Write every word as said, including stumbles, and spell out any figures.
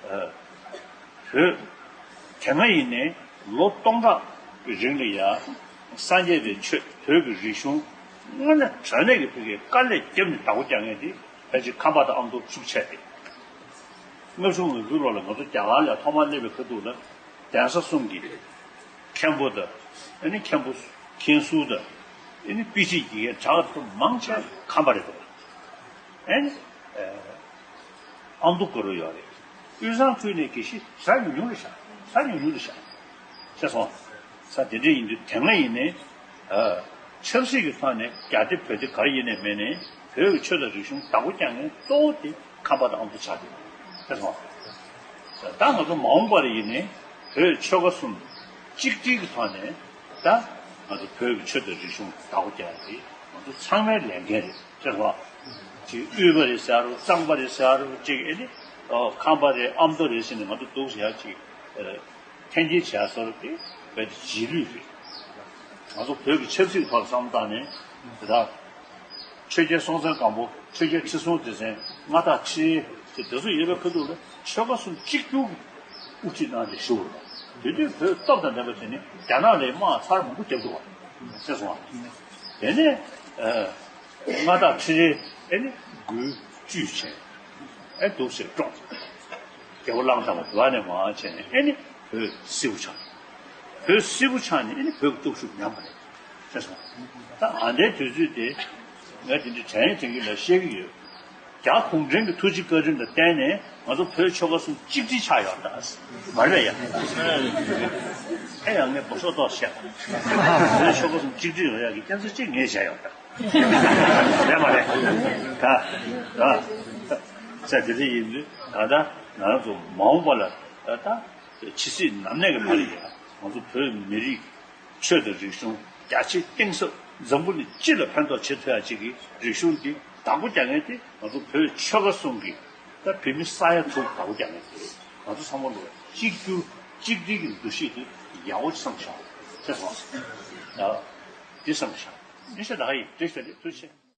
བོད་དེ་སྔ་ཡིན་ནའི་ལོ་སྟོང་ཕྲག་གི་རིང་ལ་ཡ་སངས་རྒྱས་པའི་ཆོས་བོད་ཀྱི་རིག་གཞུང་དངོས་གནས་དྲང་གནས་ཀྱི་བོད་ཀྱི་དཀའ་ལས་བརྒྱབ་ནས་བདག་པོ་རྒྱག་མཁན་དེ་ཕལ་ཆེར་ཁམས་པ་དང་ཨ་མདོ་ཤུགས་ཆེ་སྟེ། ལྔ་བཅུ་ང་དགུའི་ལོ་ལ་ང་ཚོ་རྒྱ་གར་ལ་ཐོག་མར་སླེབས་པའི་ཁ་ཐུག་ལ་གདན་ས་གསུམ་གྱི་མཁན་པོ་དང་ཨ་ནི་མཁན་པོ་མཁན་ཟུར་དང་ཨ་ནི་དཔེ་ཁྲིད་ཀྱི་གྲགས་ཚོ་མང་ཆེ་ཁམས་པ་རེད་འདུག་ཨ་ནི་ཨ་མདོ་དགོས་རོགས་ཡོད་རེད། དབུས་གཙང་ཁུལ་ནས་དགེ་བཤེས་ཟ་ཉུང་ཉུང་རེད་ཤག་ཟ་ཉུང་ཉུང་རེད་ཤག་ཤེས་སོང་། ས་དེ་འདྲ་ཡིན་དུས་དེ་སྔ་ཡིན་ནའི་ཨ་ཆབ་སྲིད་ཀྱི་ཐོག་ནས་རྒྱ་སྡེ་བོད་སྡེ་ག་རེ་ཡིན་ནའི་མེད་ནའི་བོད་ཀྱི་ཆོས་དང་རིག་གཞུང་བདག་པོ་རྒྱག་མཁན་གཙོ་བོ་དེ་ཁམས་པ་དང་ཨ་མདོ་ཆགས་ཀྱི་ཡོད་རེད། ཤེས་སོང་། ད་ང་ཚོ་མ་འོངས་པ་ལ་ཡིན་ནའི་བོད་ཆོལ་ཁ་གསུམ་གཅིག་སྒྲིལ་གྱི་ཐོག་ནས་ད་ང་ཚོ་བོད་ཀྱི་ཆོས་དང་རིག་གཞུང་བདག་པོ་རྒྱག་ཡག་དེ་ང་ཚོ་ཚང་མའི་ལས་འགན་རེད། ཤེས་སོང་། ཅིག་དབུས་པ་རེད་ཟེར་རོ། གཙང་པ་རེད་ཟེར་རོ། ཅིག་ཨེ་ནི་ཨོ་ཁམས་པ་རེད། ཨ་མདོ་རེད་ཟེར་ནས་ང་ཚོ་འདུག་ཟེར་ཡག་ཅིག་ཨ་འཐེན་འཁྱེར་བྱས་སོར་དེ་རྦད་དེ་རྗེས་ལུས་རེད། ང་ཚོ་བོད་ཀྱི་ཆབ་སྲིད་ཐོག་བསམ་བཏང་ནས་དེ་དག་ཆོས་རྒྱལ་སྲོང་བཙན་སྒམ་པོ། ཆོས་རྒྱལ་ཁྲི་སྲོང་ལྡེ་བཙན། མངའ་བདག་ཁྲི་རལ་དེ་དེ་ཚོ་ཡོད་པའི་ཁ་ཐུག་ལ་ཆོལ་ཁ་གསུམ་གཅིག་གྱུར་གྱི་དབུ་ཁྲིད་གནང་སྟེ་བཞུགས་རེད། དེ་དུས་བོད་སྟོབས་དང་ལྡན་པ་དེ་ནི་རྒྱ་ནག་ལས་དམག་ཚར་མང་པོ་བརྒྱབ་འདུག་བ། ཤེས་སོང་བ། དེ་ནས་ཨ། མངའ་བདག་ཁྲི་རལ་ཨེ་ནི་མགོ་བཅུས་བྱས། ཨེ་འདུག་སེ་བཀྲོངས། རྒྱལ་པོ་གླང་དར་མ་དེ་བ་ནས་མར་བྱས་ནས་ཨེ་ནི་བོད་སིལ་བུ་ཆགས། བོད་སིལ་བུ་ཆགས་ནས་ཨེ་ནི་བོད་ཀྱི་སྟོབས་ཤུགས་ཉམས་པ་རེད། ཤེས་སོང་། ད་ཨ་འདའི་དུས་ཚོད་དེ་ང་དེ་འདྲའི་དྲན་དྲན་གྱི་ལ་བཤད་ཀྱི་ཡོད། རྒྱ་གུང་ཁྲན་གྱི་ཐུགས་རྗེ་བཀའ་དྲིན་ལ་བརྟེན་ནས་ང་ཚོ་བོད་ཆོལ་ཁ་གསུམ་གཅིག་སྒྲིལ་ཆགས་ཡོད་ད། མ་རེད་ཡ། ཨེ་ཡང་ངས་ལྡོག་ཕྱོགས་ཏོག་བཤད། བོད་ཆོལ་ཁ་གསུམ་གཅིག་སྒྲིལ་ཡོང་ཡག་གི་རྒྱུ་མཚན་གཅིག་ངས་བཤད་ཡོད་ད། རེད་མ་རེད། ད་ད་ས་དེ་འདྲ་ཡིན་དུས་ད་ལྟ་ང་ཚོ་མ་འོངས་པ་ལ་ད་ལྟ་ཕྱི་སྲིད་ནམ་གནས་ཀྱི་མ་རེད་ཡ། ང་ཚོ་བོད་མི་རིགས་ཆོས་དང་རིག་གཞུང་རྒྱ་ཆེ་གཏིང་ཟབ་འཛམ་བུ་གླིང་སྤྱི་ལ་ཕན་ཐོགས་བྱེད་ཐུབ་ཡ་ཅིག་གི་རིག་གཞུང་འདི་བདག་པོ་རྒྱག་མཁན་དེ་ང་ཚོ་བོད་ཆོལ་ཁ་གསུམ་གྱི་ད་བོད་མི་ས་ཡ་དྲུག་བདག་པོ་རྒྱག་མཁན་དེ་རེད། ང་ཚོ་ཚང་མ་ལོ་གཅིག་གྱུར་གཅིག་སྒྲིལ་གྱི་འདུ་ཤེས་དེ་ཡག་པོ་བསམ་བཞག་ཤེས་སོང་། ད་འདི་བསམ་བཞག་ནི་ཤ་ད་ཡིན་འདྲེ་ཤ་རེད་ཐུགས་རྗེ་ཆེ།